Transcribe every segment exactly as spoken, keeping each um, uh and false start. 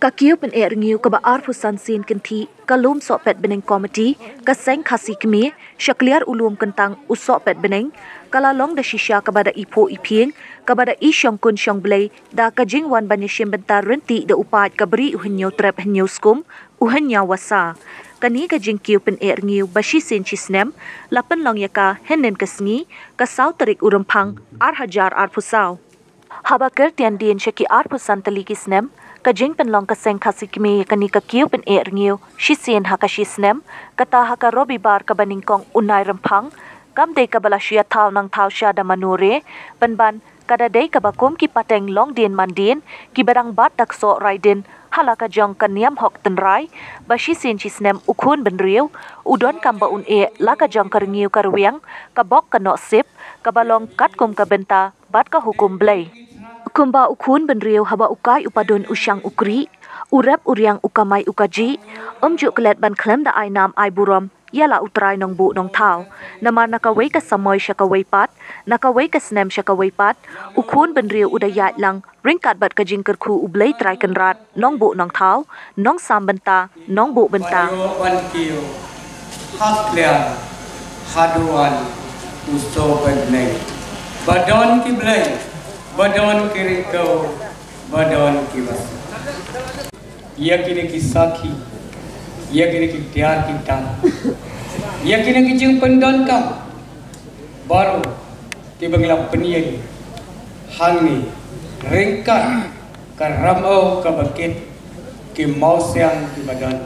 Ka kiew pyneh rngiew kaba arphew san sien kynthih ka lum sohpet bneng committee ka seng Khasi Kmie sha kliar u lum kyntang u sohpet bneng ka la long da shisha kaba da i phuh i phieng, kaba da i shongkun shongblei da ka jingwan ban ïashim bynta ryntih da u paid ka Bri u Hynñiewtrep Hynñiewskum u Hynñiewasa. Kane ka jingkiew pyneh rngiew ba shisien shisnem la pynlong ïa ka hynnin ka sngi, ka saw tarik u Rymphang ar hajar arphew saw. Haba kyrtiang dien sha ki arphew san tylli ki snem, ka jingpynlong ka seng Khasi Kmie ïa kane ka kiew pyneh rngiew shisien ha ka shisnem, kata ha ka Robibar kaba nyngkong u Nai Rymphang, kam dei kaba la shu ïathaw nangthaw sha da mano re, pynban ka da dei kaba kum ki pateng longdien mandien kiba dang bat da ksoh raidien ha la ka jong ka niam hok tynrai, ba shisien shisnem u khun bynriew u donkam ba un eh la ka jong ka rngiew ka rwiang, ka bok ka nohsip, kaba long katkum ka bynta bad ka hukum Blei. Kumba u khun bynriew haba u kai u padun u shang u krieh, u rep u riang u kamai u kajih, um ju klet ban khlem da ai nam ai burom ïa la U Trai Nongbuh Nongthaw. Namar na kawei ka samoi sha kawei pat, na kawei ka snem sha kawei pat, u khun bynriew u da ïaid lang ryngkat bad ka jingkyrkhu U Blei Trai Kynrad Nongbuh Nongthaw, Nongsam Bynta, Nongbuh Bynta. Ba ïoh ban kiew ha kliar haduh u sohpet bneng, ba don ki blei, ba don ki ryngkew, ba don ki basa. Ïa kine ki sakhi, ïa kine ki tiar ki tam, ïa kine ki jingpyndonkam baroh kiba ngi la pynïeng hangne ryngkat ka ramew kaba kit, ki mawsiang kiba don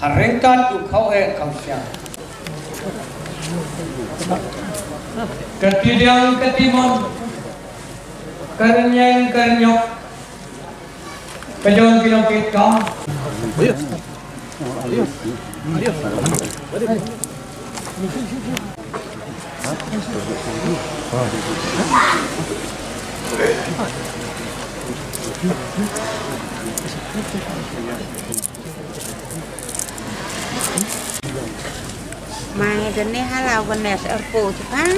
ha ryngkat u khaw eh khaw shyiap. Ka tidiang ka timon, ka rynïeng ka rynïok, ka jong ki nongkitkam. Mai dene hala wanes erpo tu kan.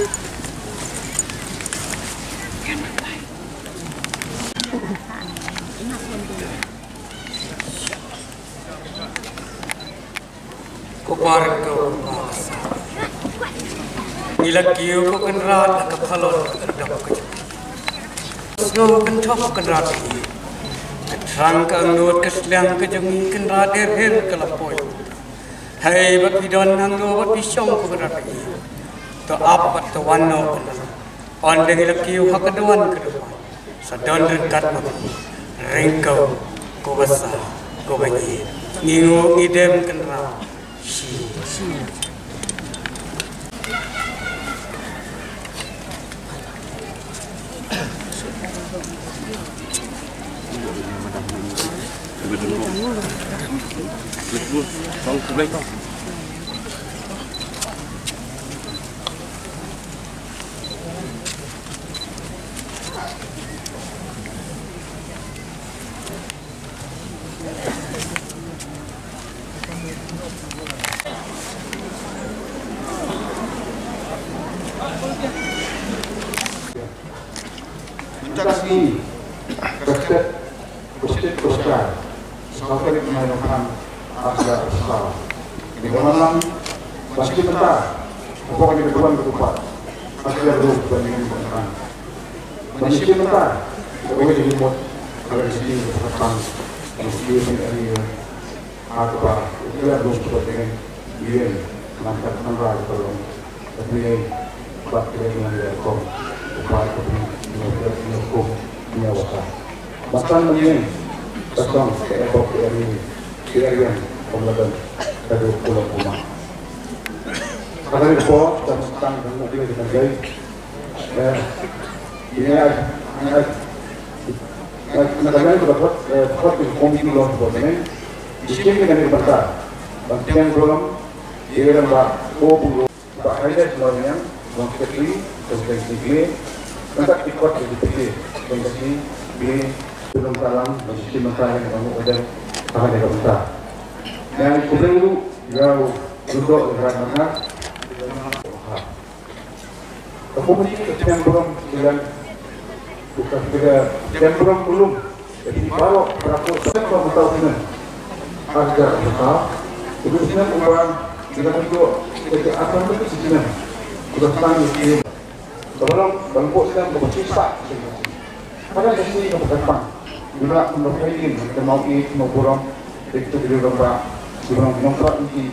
Ko bar ko ba. Ngi la kiew ko Kynrad ha ka phalor ka dap ka jong. Sngew kynthoh Kynrad. Ka thrang ka angnud ka sliang ka jong ngi Kynrad, her her ka la poi. Hei ba phi don hangno ba phi shong ko Kynrad. To ap bad to wan noh Kynrad. Ynda ngi la kiew ha ka duwan ka duwan, sa don ryngkat ma phi, ryngkew, ko basa, ko banyngkong, ngi nguh ngi dem Kynrad. Shi. Mynta ka sngi, ka stet, ka stet, ka stet, saw tarik u Naiwieng ar hajar arphew saw. Ngi wan lang ban shim bynta hapoh kane ka duwan ka dupat, ha ka ruh ban ïeng ban kyrpad. Ban shim bynta kawei ka jingmut ha ka sngi kaba khatphang, ka sngi pynïaid ïa ha kaba u Kynrad Nongbuh Nongthaw Ïing, ïing, nangta ka tynrai ka long ka pynïaid bad ka ïaid ngan ïa ka kong u paid ka pynïaid, ïa ka pynïaid kum ïa wasa. Ba tang mynnin ka song ka epok ka eri ka eri yang pynlaban ka duk kulok kuma. Ka dari ko ka tang ka nguk ïa ka tang gai. Eh, ïa, ïa, ïa, na ka ïa ka dapat, eh, dapat ka komiti long ko ne. Di sini ka ni banta. Bantang kolam, ïa, ba, ko bu, ba, hai dai, ba, yang, bang sekretari, bang sekretari, bang tak ikut di piti, bang sekretari, bang, belum salam, bang sekretari, bang sekretari, bang sekretari, bang sekretari. Yang kedua, ya, untuk kerana, Ka komiti ka pdiang burom sha, ka pdiang burom khlem Baroh para ku snem ba mynta u snem. Ar hajar arphew saw. Te u snem u wan, ngi la kynjoh ïa ki arphew saw ki snem. Ki ba tang ïa ki. Ka ba long, ba long u snem kaba shispah. Pada ka sngi kaba kyrpang. Ngi la kumba pyrshah ïa ka mawïeit mawburom. Dei kita ki rangbah, ki ba long nongpynïaid ïa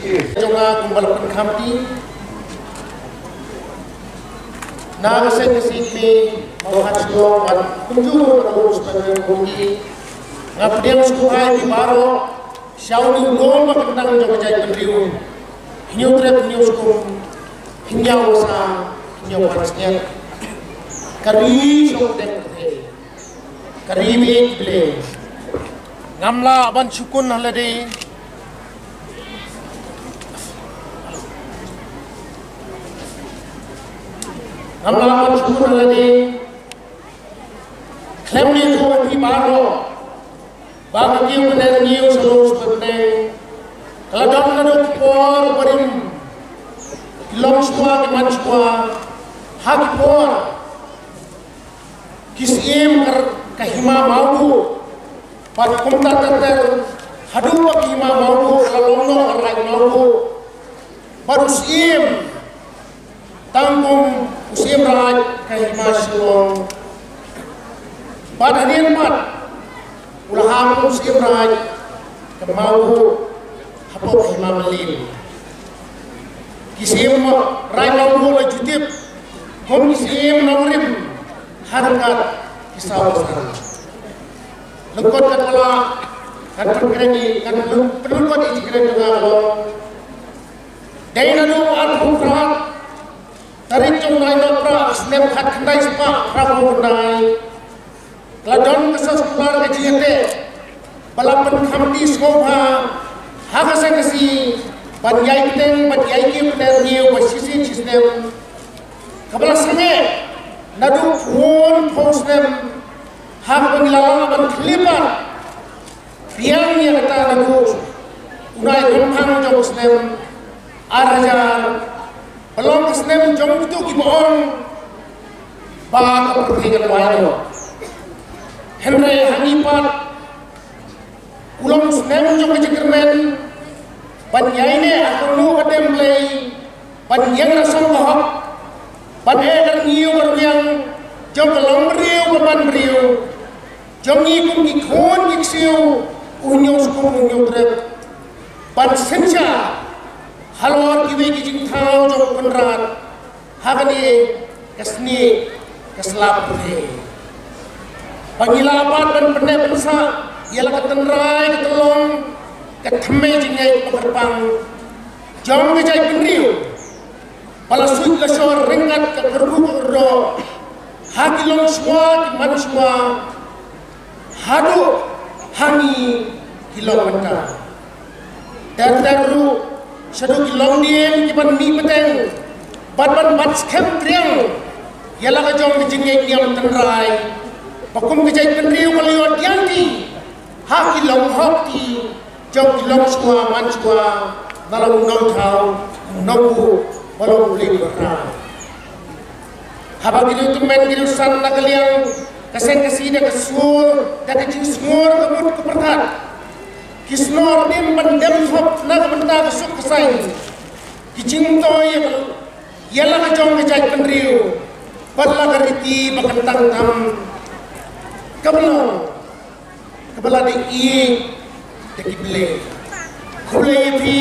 ki. Jong nga kumba la pynkham ti na ka seng ka seng kmie Mawkhan Shillong bad kumjuh ruh na ka bun sngewbha jong ki. Nga pdiang sngewbha ïa phi baroh sha une u lum ba kyntang jong ka jaitbynriew. Hynñiew trep hynñiew skum, hynñiew sa, hynñiew pansngiat. Ka ri shong deng ka thei. Ka ri mih ki Blei. Ngam lah ban shu kun ha lade. Ngam lah ban shu kun ha lade. Khlem ïathuh ïa phi baroh ba ka kiew kane ka kiew sha lum sha bneng ka la don naduh ki por barim. Ki long shuwa ki man shuwa ha ki por. Ki syiem ka, ka hima Mawbuh. Bad kumta ter ter haduh ba ki hima Mawbuh la long noh ka raid Mawbuh. Bad u syiem tang kum u syiem raid ka hima Shillong. Bad hadien pat u la hap kum u syiem raid ka Mawbuh hapoh ka hima Mylliem. Ki syiem raid Mawbuh la ju tip kum ki syiem nongrim ha ryngkat ki saw basan. Lyngkot katba la ngan pynkhreh, ngan pynlyngkot ïa ki jingkren jong nga ka long, dei naduh arphew phra tarik jong u Nainohprah snem khatkhyndai spah phraphew khyndai. Ka la don ka soskular ka jingïateh ba la pynkhamti sngewbha ha ka seng ka sngi ban ïai bteng ban ïai kiew kner ñiew ba shisien shisnem. Kaba la sangeh naduh bun phew snem ha kaba ngi la lah ban khyllipmat biang ïa kata naduh u Nairamphang jong u snem ar hajar, ba long ka snem jong kito kiba ong ba ka pyrthei kan wai noh. Hynrei hangne pat u long u snem jong ka jingkyrmen ban ïaineh ha ka lum ka dem Blei, ban ïeng rasong ka hok, ban eh ka rngiew ka rwiang jong ka longbriew ka manbriew jong ngi kum ki khun ki ksiew u Hynñiewskum u Hynñiewtrep, ban synshar halor kiwei ki jingthaw jong u Kynrad ha kane ka snieh ka sla pyrthei. Ba ngi lah pat ban pynneh pynsah ïa la ka tynrai ka tyllong ka thymmei jingngeit ba kyrpang jong ka jaitbynriew ba la suit la shor ryngkat ka kyrkhu ka kyrdoh ha ki longshuwa ki manshuwa haduh ha ngi ki long mynta. Ter ter ruh shaduh ki longdien ki ban mih bteng bad ban bat skhem triang ïa la ka jong ka jingngeit niam tynrai ba kum ka jaitbynriew ka la ïoh dianti ha ki longhok ki jong ki longshuwa manshuwa, na long u nongthaw, u nongbuh, ba long u Blei ba kyrpang. Haba ki riewtymmen ki riewsan na ka liang ka seng ka sngi da ka sur da ka jingsngur ka mut ka pyrkhat, ki snor nim ban dem thok na ka bynta ka suk ka saiñ, ki jingtoi ïa la ka jong ka jaitbynriew bad la ka riti ba kyntang tam kaba long kaba la dei ïeit da ki Blei. Khublei ïa phi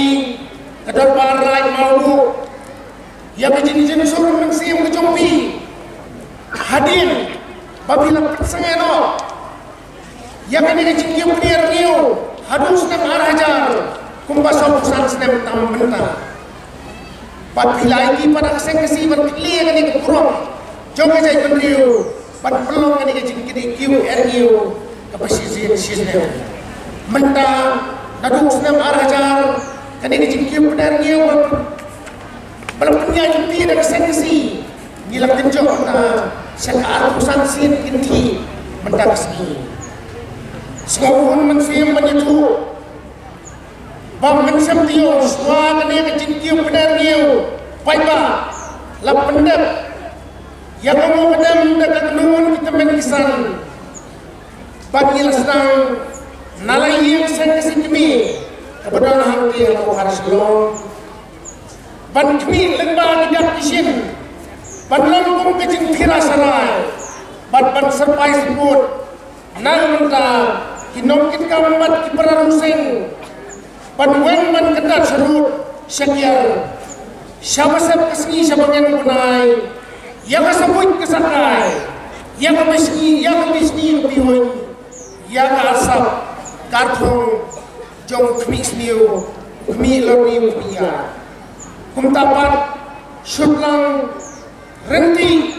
ka Dorbar Raid Mawbuh ïa ka jingjynjar mynsiem ka jong phi hadien ba phi la pynsangeh noh ïa kane ka jingkiew kner ñiew haduh snem ar hajar kumba sawphew san snem tam mynta. Bad phi la ïa ki pat ha ka seng ka sngi ban kylli ïa kane ka burom jong ka jaitbynriew ban pynlong kane ka jingkiew kner ñiew kaba shisien shisnem. Mynta naduh snem ar hajar kane ka jingkiew kner ñiew ba la pynïaid jingkiew da ka seng ka sngi ngi la kynjoh mynta sha ka arphew san sien kynthih mynta ka sngi. Sngewbha mynsiem ban ïathuh ba mynsiem taïew shuwa kane ka jingkiew kner ñiew paidbah la pyndep ïa ka mukdem da ka kynhun ki tymmen ki san. Ban ngi la sdang na la ïing seng ka seng kmie kaba don hangtei ha Shillong ban khmih lyngba ki dak ki shin, ban long kum ka jingphira sharai, ban ban syrpai syrput na mynta ki nongkitkam bad ki para rungseng ban weng ban kyndat sharud shakiar. Shaba sep ka sngi shaba ngen u bnai, ïa ka sabuit ka sakai, ïa ka bishni ïa ka bishni ka biweng, ïa ka arsap ka arthong jong u khmih sniew, u khmih lorni, u khmih ïar. Kumta pat shutlang Rynti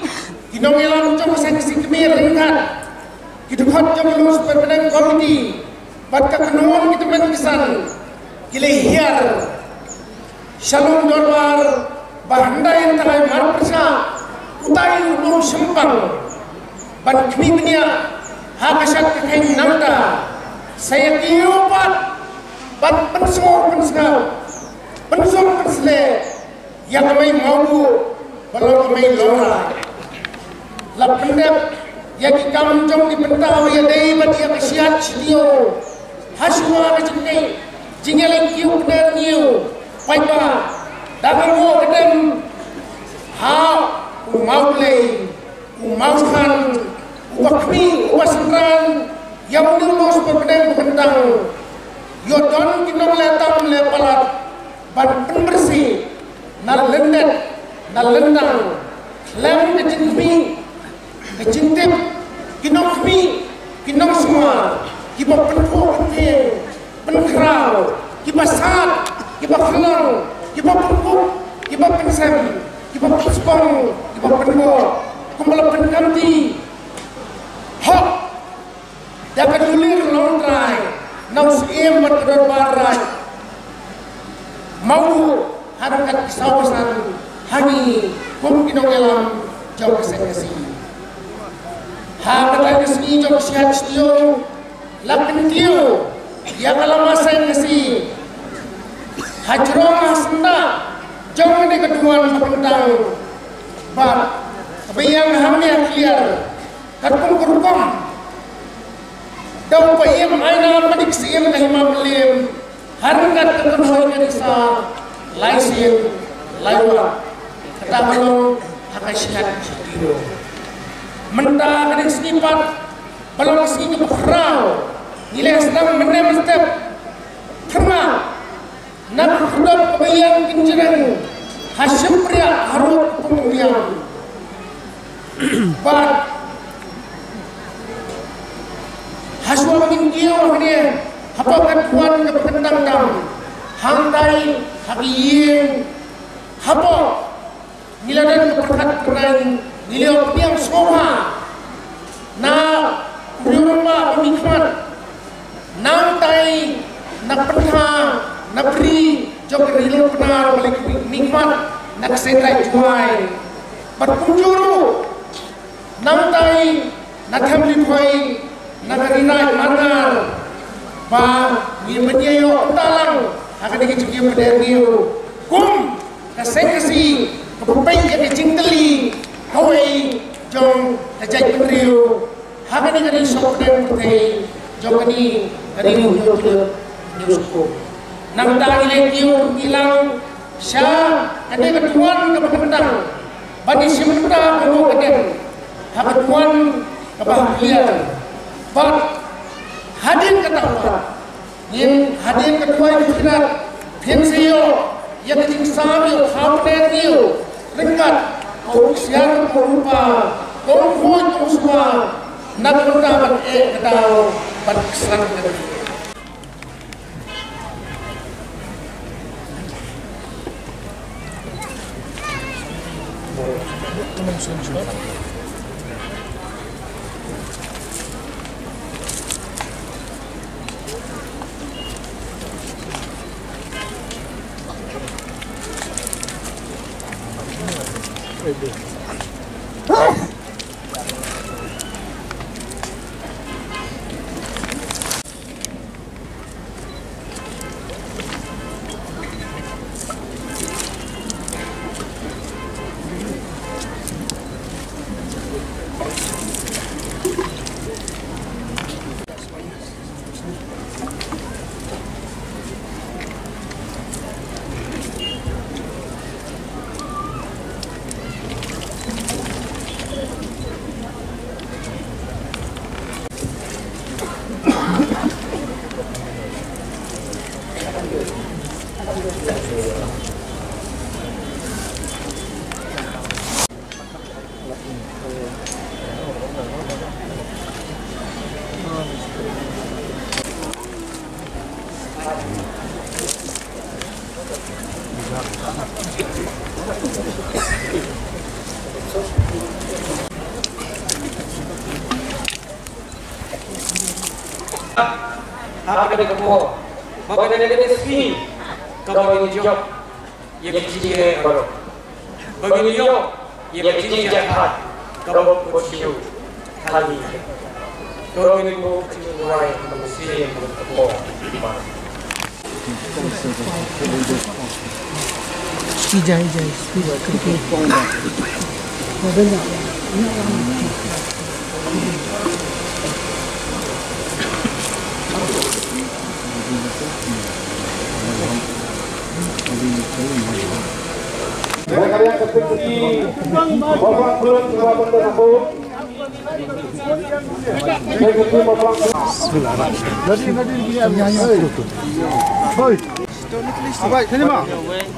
ki nongïalam jong ka seng ka seng kmie ryngkat ki dkhot jong ka Lum Super Pdeng Committee bad ka kynhun ki tymmen ki san ki la hiar sha lum dorbar ba hyndai hyndai mar pyrshah utai u lum shempang ban khmih bniah ha ka shad ka kheiñ nangta. Sa ïa kiew pat ban pynsngew pynsngew pynsum pynsleh ïa ka mei mawbuh ba long ka mei longrai. La pyndep ïa ki kam jong ki bynta ïa dei bad ïa ka shiat shitiu ha shuwa ka jingkit jingïaleh kiew kner ñiew paidbah da ka nguh ka dem ha u Mawblei u Mawkhan uba khmih uba synran ïa u Lum Super Pdeng ba kyntang. Ïoh don ki nongleh tam leh palat ban pynbyrsi na lyndet na lyndang khlem ka jingkhmih ka jingtip ki nongkhmih ki nongsumar kiba pynphuh pyntieng pynkhraw kiba sad kiba khlong kiba pynkup kiba pynsem kiba pynspong kiba pynbor kumba la pynkamti hok da ka dulir longtrai na u Syiem bad ka dorbar raij. Mawbuh ha ryngkat ki saw basan ha ngi kum ki nongïalam jong ka seng Khasi. Ha kata ka sngi jong ka shiat shitiu la kyntiew ïa ka lama seng Khasi ha jrong ha syndah jong kane ka duwan ba kyntang bad kaba ïeng hangne ha Khliehriat. Katkum ka rukom da u Paiem Aina Manik Syiem ka Hima Mylliem ha ryngkat ka kynhun ka Risa Laisien Laiwat kata ka long ha ka shiat shitiu. Mynta ka dei sngi pat ba long ka sngi kaba khraw ngi la sdang mynne mynstep. Tyrna na ka khyrdop kaba ïeng kynjreng ha shympriah harud ka pung biang. Bad ha shuwa ba ngin kiew hangne hapoh ka duwan kaba kyntang tam hangtai ha ki ïing hapoh ngi la don ka pyrkhat pyrkhat ngi la ïoh pdiang sngewbha na u riew rangbah ba mihkhmat. Nangtai na pyrtha na bri jong ka Ri Lum Pnar ba la mihkhmat na ka seng Rai Jwai bad kumjuh ruh nangtai na Them Ri Bhoi na ka Ri Rai Marnar ba ngin ban ïa ïoh kumta lang ha kane ka jingim ba dang ïoh kum ka seng Khasi kaba peit ïa ka jingtylli kawei jong ka jaitbynriew ha kane ka ri sop pdeng pyrthei jong kane ka ri Hynñiewtrep Hynñiewsuk. Nangta ngi la kiew ngi lang sha kane ka duwan kaba kyntang ban ïashim bynta ka ruh ka dem ha ka duwan kaba ha Khliehriat. Bad hadien kata pat ngin hadien ka duwai ka khyrnit phin sa ïoh ïa ka jingsam ïa u khaw pdeng ïa u ryngkat ka u ksiar ka u rupa ka u khuid ka u sumar na ka bynta ban eh ka daw ban ksan ka ri. Ha kane ka por, ba kane ka sngi, kaba ngi jop ïa ka jingeh baroh, ba ngi ïoh ïa ka jingjahap kaba bun shuh ha ngi. To ngin buh jingduwai ha ka mynsiem ka por. Ijai, ijai, ijai.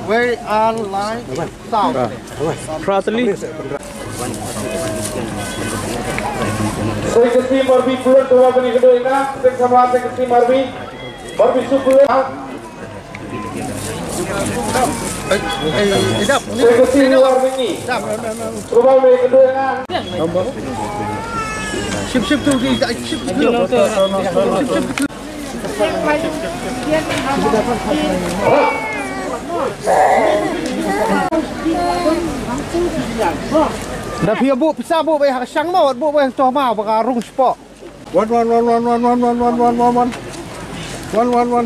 Wei ar lai saw. Prateli. Seng Kynti Marbi Pulot, to ba bani kdo ina, seng sama Seng Kynti Marbi. Marbi Supulot. Seng Kynti Luar Mini. To ba bani kdo ina. Sip sip tu di sip sip. Da phi buh pisa buh bai ha shang mo buh bai to ma ba ka rung spot. Wan wan wan wan wan wan wan wan wan wan wan wan wan wan.